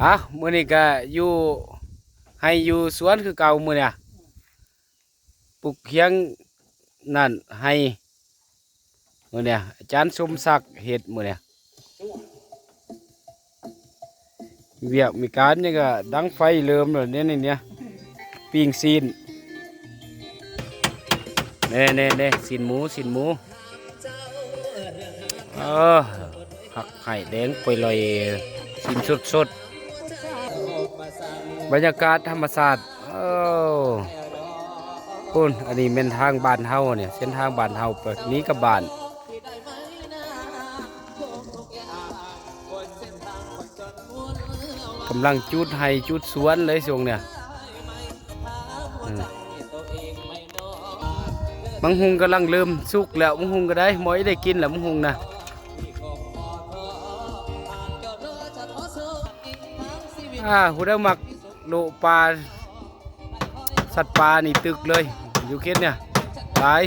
ອ່ະ ມື້ນີ້ກະຢູ່ໄຮ່ຢູ່ສວນຄືເກົ່າມື້ນີ້ ປູກຮຽງນັ້ນໄຮ່ ມື້ນີ້ອາຈານສົມສັກເຮັດມື້ນີ້ ວຽກມີການນີ້ກະດັງໄຟເລີ່ມແລ້ວນີ້ ນີ້ ນີ້ ປີ້ງຊີ້ນ ແນ່ໆໆ ຊີ້ນໝູ ຊີ້ນໝູ ເອີ ຜັກໄຫ່ແດງປ່ອຍລອຍ ຊີ້ນສົດໆ ບັນຍາກາດທຳມະຊາດ ເອີ ພຸ້ນ ອັນນີ້ແມ່ນທາງບ້ານເຮົານີ້ ເສັ້ນທາງບ້ານເຮົາ ແບບນີ້ກັບບ້ານ ກຳລັງຈູດໄຮ່ຈູດສວນເລີຍຊ່ວງນີ້ ອືມ ບັກຫຸ່ງກຳລັງເລີ່ມສຸກແລ້ວ ບັກຫຸ່ງກະໄດ້ ໝໍ້ໄດ້ກິນແລ້ວບັກຫຸ່ງນະ ອ່າ ຜູ້ໃດມັກໂລະປາ ສັດປ່ານີ້ຕຶກເລີຍ ຢູ່ເຂດນີ້ຫຼາຍ